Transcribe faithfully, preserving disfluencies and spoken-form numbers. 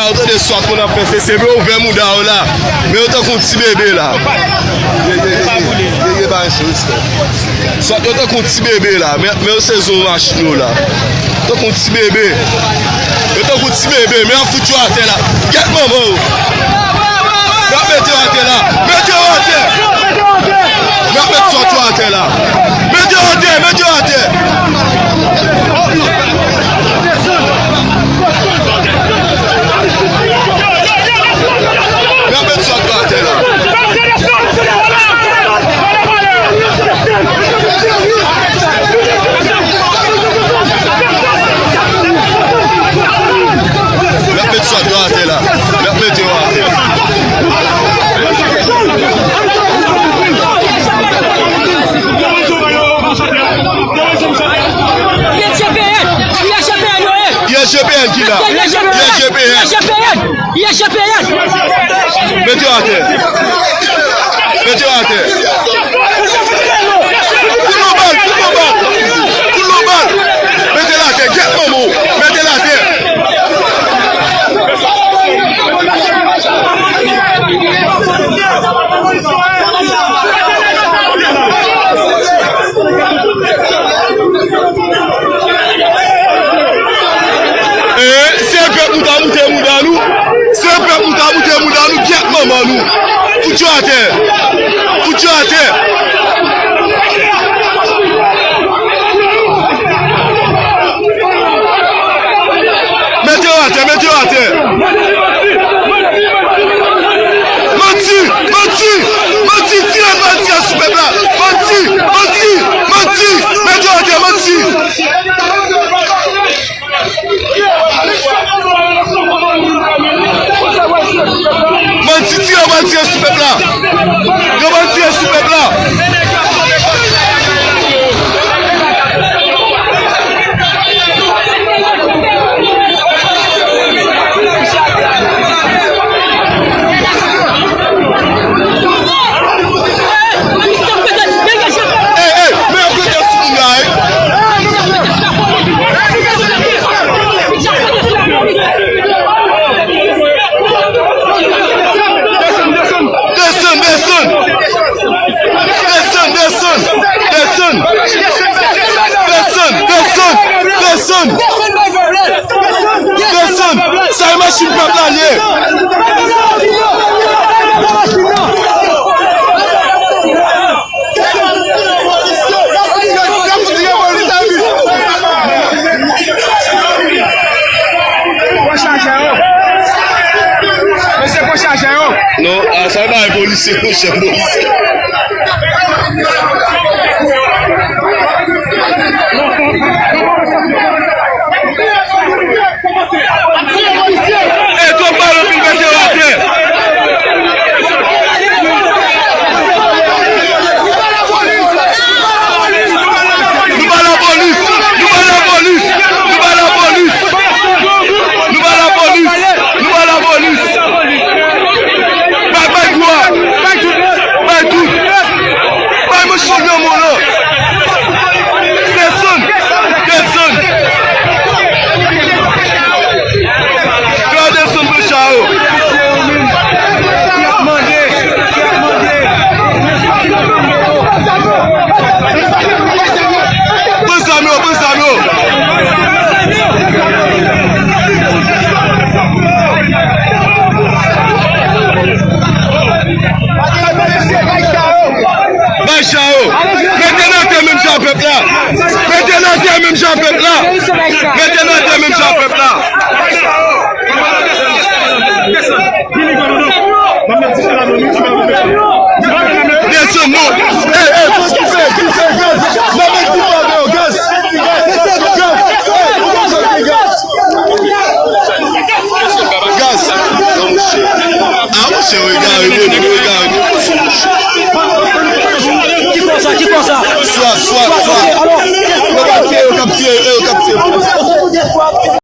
Ou tande swat moun ap fè sese, men ouvè mouda yo la. Men yo tankou ti bebe la. Ye, ye, ye, ye, ye, ye, pa respè. Swat yo tankou ti bebe la. Men, men yo sezi yon machin yo la. Tankou ti bebe. Yo tankou ti bebe, men y ap fout yo atè la. Gèt manman yo. Y ap mete yo atè la. Mete yo atè. Y ap met swat yo atè la. Mete yo atè, mete yo atè. Y ap met swat yo atè la. Y ap met swat yo atè la. Y ap mete yo atè. I S G P N, I S G P N yo ye. I S G P N ki la. I S G P N. I S G P N. I S G P N. Mete yo atè. Mete yo atè. Kout lòt bal, kout lòt bal. Kout lòt bal. Mete l atè, gèt manman w. Mete l atè. E, se pèp nou ta moute mouda nou. Se pèp nou ta moute mouda nou, gèt manman nou. Fout yo atè. Fout yo atè. Mete yo atè, mete yo atè. Manti, manti, manti, tire bandi sou pèp la. Manti, manti, manti, mete yo atè, manti. Manti, tire bandi sou pèp la. Yo bandi sou pèp la. Ey, ey, men yo pete sou moun la, ey. Desann, desann. Desann, desann, desann. Desann, desann, desann. Desann. Sa e machin pèp la ye. Pran chaje yo. Mesye, pran chaje yo. Non, a, sa e bagay polisye, monchè, polisye. E twòp bal anpil, mete yo atè. Nou ba lapolis, nou ba lapolis, nou ba lapolis. Nou ba lapolis, nou ba lapolis. Bay, bay gwo a, bay tout, bay tout. Bay mwen chanm nan mwen lan. Desann, desann. Fè yo desann pran cha yo. Pran zam yo, pran zam yo. Bay cha yo. Mete nan tè menm jan pèp la. Mete nan tè menm jan pèp la. Mete nan tè menm jan pèp la. Desann non. Ey, ey, fòk kite, kite gaz. Mwen menm ki pa gen gaz. Gaz. Ey, ou pa gen gaz. Gaz. Non, monchè. A, monchè, ou egare, ou egare. Ki konsa, ki konsa? Swat, swat, swat. Yo pa tiye, yo k ap tiye, yo k ap tiye.